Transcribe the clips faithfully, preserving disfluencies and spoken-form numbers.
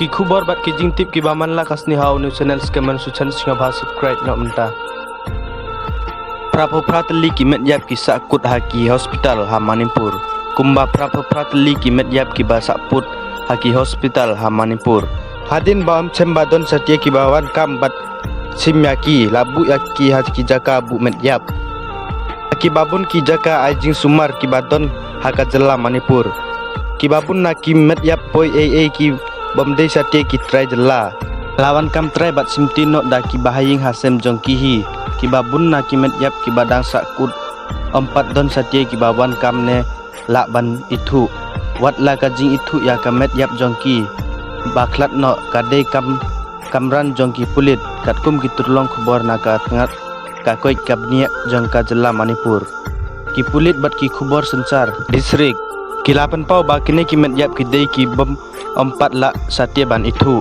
Ki khubor bad ki jingtip kiba man la ka snihaw new channel skemen suchan sngabha subscribe noh mynta. Phra phew phra tylli ki met ïap ki sahkut ha ki hospital ha Manipur. Kumba phra phew phra tylli ki met ïap kiba sahkut ha ki hospital ha Manipur. Hadien ba ym chem ba don satia kiba wan kam bad chim ïa ki, la buh ïa ki ha ki jaka buh met ïap. Ha kiba bun ki jaka ai jingsumar kiba don ha ka jylla Manipur. Kiba bun na ki met ïap poi ei ei ki bym dei satia ki trai jylla. La wan kam trai bad shimti noh da kiba ha ïing ha sem jong ki hi. Kiba bun na ki met ïap kiba dang sahkut ym pat don satia kiba wan kam ne lah ban ithuh. Wat la ka jingithuh ïa ka met ïap jong ki ba khlad noh ka dei kam kamram jong ki pulit, katkum ki turlong khubor na ka tngat ka koit ka bniah jong ka jylla Manipur. Ki pulit bad ki khubor synshar district ki la pynpaw ba kine ki met ïap ki dei ki bym ym pat lah satia ban ithuh.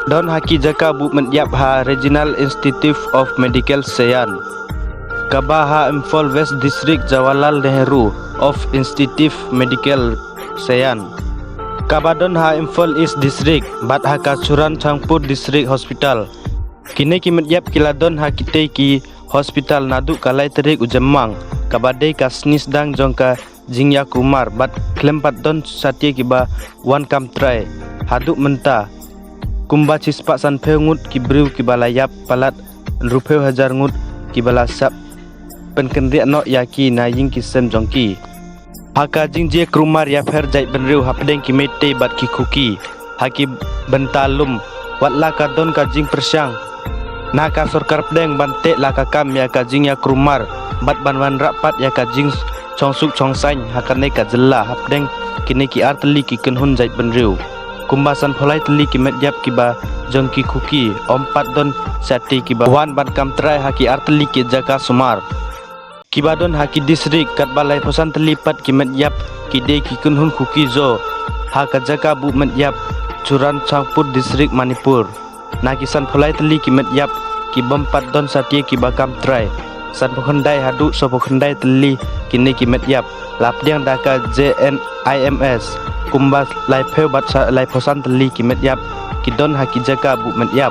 Don ha ki jaka buh met ïap ha Regional Institute of Medical Science, kaba ha Imphal West District Jawaharlal Nehru of Institute Medical Science, kaba don ha Imphal East District bad ha ka Churachandpur District Hospital. Kine ki met ïap ki la don ha kitei ki hospital naduh ka lai tarik u Jymmang, kaba dei ka sni sdang jong ka jingïakrumar bad khlem pat don satia kiba wan kam trai haduh mynta. Kumba shispah sanphew ngut ki briew kiba la ïap palat hynriewphew hajar ngut kiba la sah pynkynriah noh ïa ki na ïing ki sem jong ki. Ha ka jingjia krumar ïapher jaitbynriew hapdeng ki Meitei bad ki Kuki ha ki bynta lum, wat la ka don ka jingpyrshang na ka sorkar pdeng ban teh la ka kam ïa ka jingïakrumar bad ban wanrah pat ïa ka jingchongsuk chongsaiñ ha kane ka jylla hapdeng kine ki artylli ki kynhun jaitbynriew. Kumba sanphew lai tylli ki met ïap kiba jong ki Kuki ym pat don satia kiba wan ban kam trai ha ki artylli ki jaka sumar kiba don ha ki district, katba laiphew san tylli pat ki met ïap ki dei ki kynhun Kuki-Zo ha ka jaka buh met ïap Churachandpur District, Manipur. Na ki sanphew lai tylli ki met ïap ki bym pat don satia kiba kam trai, sanphew khyndai haduh sawphew khyndai tylli kine ki met ïap, la pdiang da ka J N I M S. Kumba laiphew bad sa-, laiphew san tylli ki met ïap ki don ha ki jaka buh met ïap.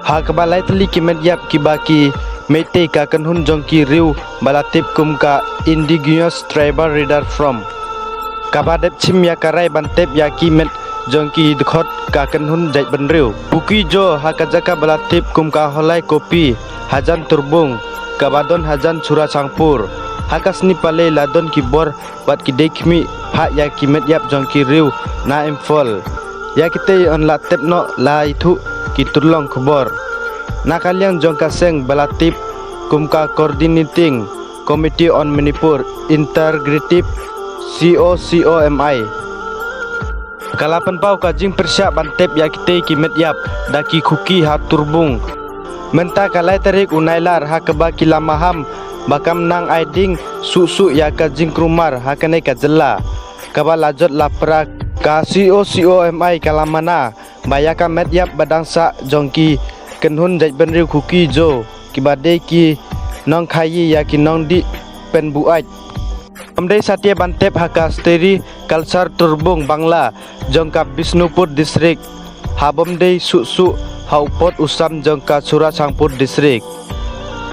Ha kaba lai tylli ki met ïap kiba ki Meitei, ka kynhun jong ki riew ba la tip kum ka Indigenous Tribal Leader Forum, kaba dep shim ïa ka rai ban tep ïa ki met jong ki dkhot ka kynhun jaitbynriew Kuki-Zo ha ka jaka ba la tip kum ka Holaikopi hajan Turbung, kaba don hajan Churachandpur. Ha ka sni Palei la don ki bor bad ki dei khmih phah ïa ki met ïap jong ki riew na Imphal. Ïa kitei yn la tep noh, la ithuh ki turlong khubor. Na ka liang jong ka seng ba la tip kum ka Coordinating Committee on Manipur Integrity, C O C O M I, ka la pynpaw ka jingpyrshah ban tep ïa kitei ki met ïap da ki Kuki ha Turbung. Mynta ka lai tarik u Nailar, ha kaba ki la maham ba kam nang ai ding suk suk ïa ka jingkrumar ha kane ka jylla, kaba la jot la pra, ka C O C O M I ka la mana ba ïa ka met ïap ba dang sah jong ki kynhun jaitbynriew Kuki-Zo, kiba dei ki nongkhaïi ïa ki nongdih pynbuaid, ym dei satia ban tep ha ka Steri Culture Turbung Bangla jong ka Bishnupur District, ha bym dei suk suk ha u pud u sam jong ka Churachandpur District.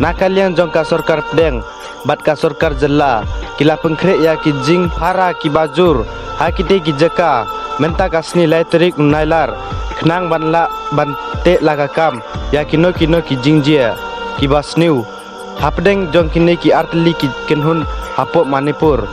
Na ka liang jong ka sorkar pdeng bad ka sorkar jylla, ki la pynkhreh ïa ki jingphara kiba jur ha kitei ki jaka. Mynta ka sni lai tarik u Nailar, khnang ban lah ban teh la ka kam ïa kino kino ki jingjia kiba sniew hapdeng jong kine ki artylli ki kynhun hapoh Manipur.